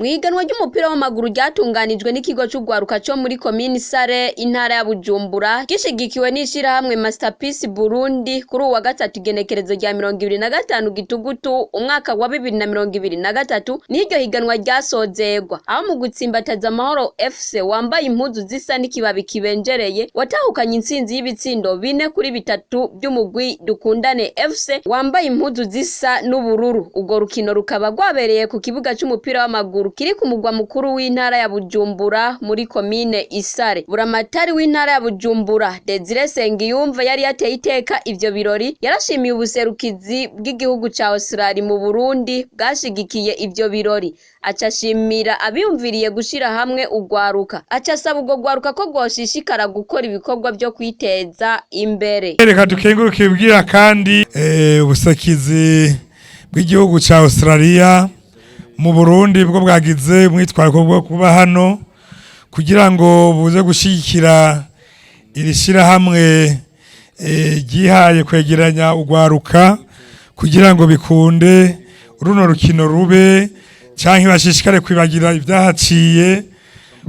Mw'ihiganwa ry'umupira w'amaguru ryatunganijwe n'ikigo c'ugwaruka co muri komini Sare, intara ya Bujumbura, gishigikiwe n'ishirahamwe Masterpiece Burundi, kuri uwa gatatu igenekerezo rya 25 Gitugutu umwaka wa 2023, n'iryo higanwa ryasozerwa aho mu gutsimbataza amahoro FC wambaye impuzu zisa n'ikibabi kibenjereye watahukanye intsinzi y'ibitsindo 4-3 by'umugwi Dukundane FC wambaye impuzu zisa n'ubururu. Urwo rukino rukaba rwabereye ku kibuga c'umupira w'amaguru kiri ku mugwa mukuru w'intara ya Bujumbura muri komine Isare. Buramatari w'intara ya Bujumbura, Desire Sengiyumva, yari yateye iteka ivyo birori, yarashimiye ubuserukizi bw'igihugu ca Australia mu Burundi bwashigikiye ivyo birori, aca ashimira abiyumviriye gushira hamwe urwaruka, aca asaba urwo rwaruka ko rwoshishikara gukora ibikorwa vyo kwiteza imbere. Reka dukenguruke ibwira kandi ubuserukizi bw'igihugu ca Australia mu Burundi bwo bwagize umwitwariko bwo kuba hano kugira ngo buze gushigikira iri shirahamwe ryihaye kwegeranya urwaruka kugira ngo bikunde runo rukino rube, canke bashishikare kwibagira ibyahaciye,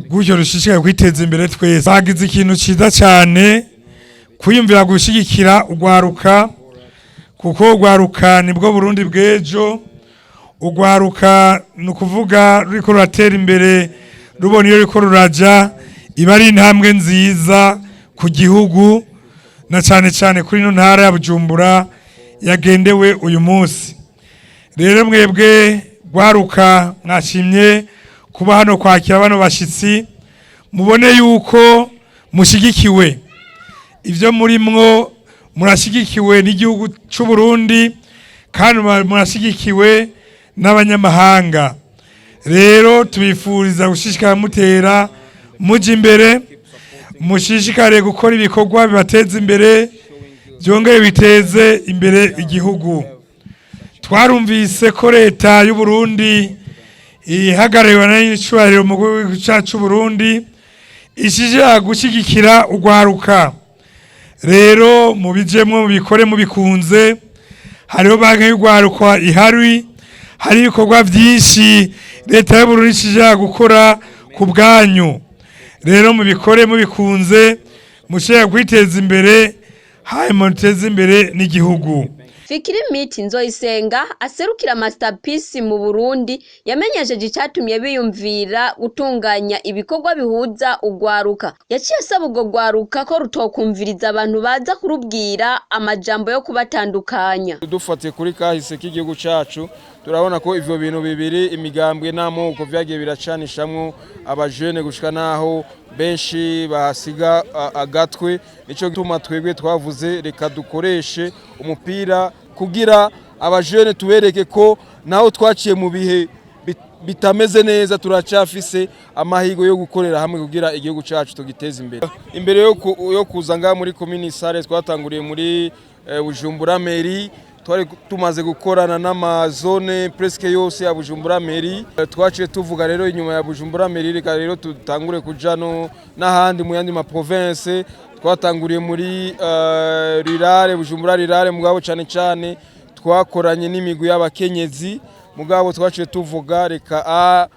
gutyo rushishikare kwiteza imbere twese. Bagize ikintu ciza cyane kwiyumvira gushigikira urwaruka, kuko urwaruka nibwo Burundi bw'ejo. Urwaruka ni ukuvuga ruriko ruratera imbere, rubona iyo ruriko ruraja, iba ari intambwe nziza ku gihugu, na cane cane kuri ino ntara ya Bujumbura yagendewe uyu munsi. Rero mwebwe rwaruka mwashimye kuba hano kwakira bano bashitsi, mubone yuko mushigikiwe. Ivyo murimwo murashigikiwe n'igihugu c'u Burundi kandi murashigikiwe n'abanyamahanga. Rero tubifuriza gushishikara mutera muja imbere, mushishikare gukora ibikorwa bibateza imbere, byongere biteze imbere igihugu. Twarumvise ko leta y'u Burundi ihagarariwe n'icubahiro mu gihugu cacu c'u Burundi ishije gushyigikira urwaruka. Rero mubijemwo, mubikore mubikunze. Hariho banki y'urwaruka ihari, hari ibikorwa byinshi leta y'u Burundi ishije gukora ku bwanyu. Rero mubikore mubikunze, mushobora kwiteza imbere, hanyuma muteze imbere n'igihugu. Fikiri Miti Nzoyisenga aserukira Masterpiece mu Burundi yamenyesheje icatumye biyumvira gutunganya ibikorwa bihuza urwaruka. Yaciye asaba urwo rwaruka ko rutokumviriza abantu baza kurubwira amajambo yo kubatandukanya. Dufatiye kuri kahise k'igihugu cacu, turabona ko ivyo bintu bibiri, imigambwe n'amoko, vyagiye biracanishamwo abajene gushika naho benshi bahasiga agatwe. Nico gituma twebwe twavuze reka dukoreshe umupira kugira abajene tubereke ko naho twaciye mu bihe bitameze neza, turacafise amahirwe yo gukorera hamwe kugira igihugu cacu tugiteze imbere. Imbere yo kuza ngaha muri komini Sare, twatanguriye muri Bujumbura Mairie. Twari tumaze gukorana n'ama zone presque yose ya Bujumbura Mairie. Twaciye tuvuga rero inyuma ya Bujumbura Mairie, reka rero tutangure kuja no n'ahandi mu yandi ma province. Twatanguriye muri rurale, Bujumbura rurale, mugabo cane cane twakoranye n'imigwi y'abakenyezi. Mugabo twaciye tuvuga reka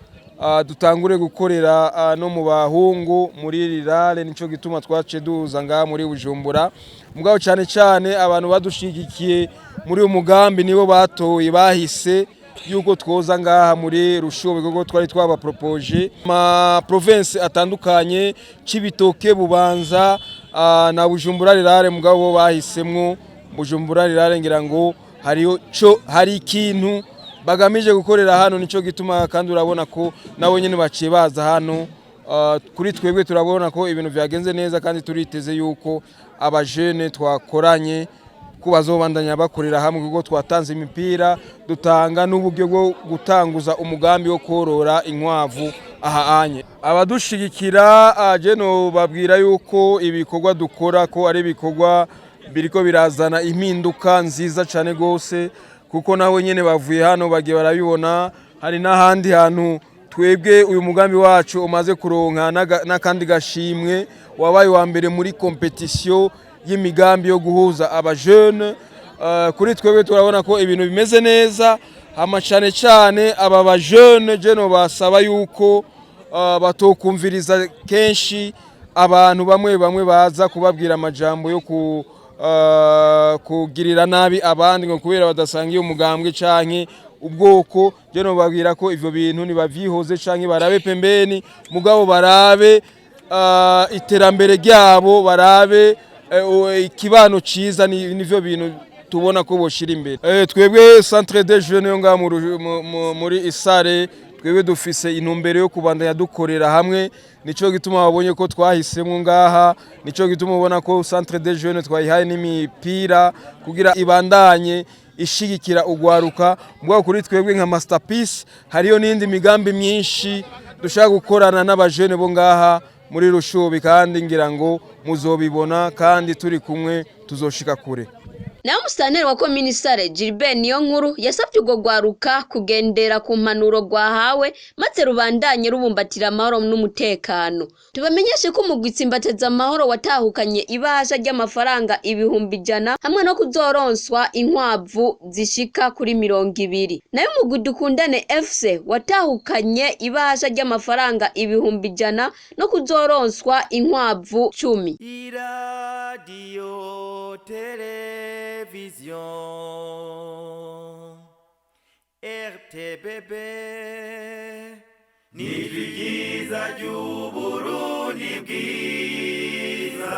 dutangure gukorera no mu bahungu muri rurale. Nico gituma twaciye duza ngaha muri Bujumbura. Mugabo cane cane abantu badushigikiye muri uyu mugambi nibo batoye, bahise yuko twoza ngaha muri Rushobe, kuko twari twabapropoje ma province atandukanye, Cibitoke, Bubanza na Bujumbura rurale. Mugabo bo bahisemwo Bujumbura rurale, ngira ngo hariyo co hari ikintu bagamije gukorera hano. Nico gituma kandi urabona ko nabo nyene baciye baza hano. Kuri twebwe turabona ko ibintu vyagenze neza, kandi turiteze yuko abajene twakoranye ko bazobandanya bakorera hamwe, kuko twatanze imipira, dutanga n'uburyo bwo gutanguza umugambi wo korora inkwavu aha anye. Abadushigikira je no babwira yuko ibikorwa dukora ko ari ibikorwa biriko birazana impinduka nziza cane gose, kuko nabo nyene bavuye hano bagiye barabibona. Hari n'ahandi hantu twebwe uyu mugambi wacu umaze kuronka n'akandi gashimwe, wabaye wa mbere muri compétition y'imigambi yo guhuza abajene. Kuri twebwe turabona ko ibintu bimeze neza. Hama cane cane aba bajene, je nobasaba yuko batokumviriza kenshi abantu bamwe bamwe baza kubabwira amajambo yo kugirira nabi abandi ngo kubera badasangiye umugambwe canke ubwoko. Je nobabwira ko ivyo bintu nibavyihoze canke barabe pembeni, mugabo barabe iterambere ryabo, barabe ikibano ciza. Nivyo bintu tubona ko boshira imbere. Twebwe centre des jeunes yo ngaha muri Isare, twebwe dufise intumbero yo kubandanya dukorera hamwe. Nico gituma babonye ko twahisemwo ngaha, nico gituma ubona ko centre des jeunes twayihaye n'imipira kugira ibandanye ishigikira ugwaruka. Mugabo kuri twebwe nka Masterpiece, hariyo n'indi migambi myinshi dushaka gukorana n'abajene bo ngaha muri Rushubi, kandi ngira ngo muzobibona, kandi turi kumwe tuzoshika kure. Naho umusitanteri wa komini Sare, Gilbert Niyonkuru, yasabye urwo rwaruka kugendera ku mpanuro rwahawe maze rubandanye rubumbatira amahoro n'umutekano. Tubamenyeshe ko umugwi Tsimbateza Amahoro watahukanye ibahasha ry'amafaranga 100,000 hamwe no kuzoronswa inkwavu zishika kuri 20. Nayo umugwi Dukundane FC watahukanye ibahasha ry'amafaranga 100,000 no kuzoronswa inkwavu 10. Iradiyo televiziyo RTBB, nijwi ryiza ry'Uburundi bwiza.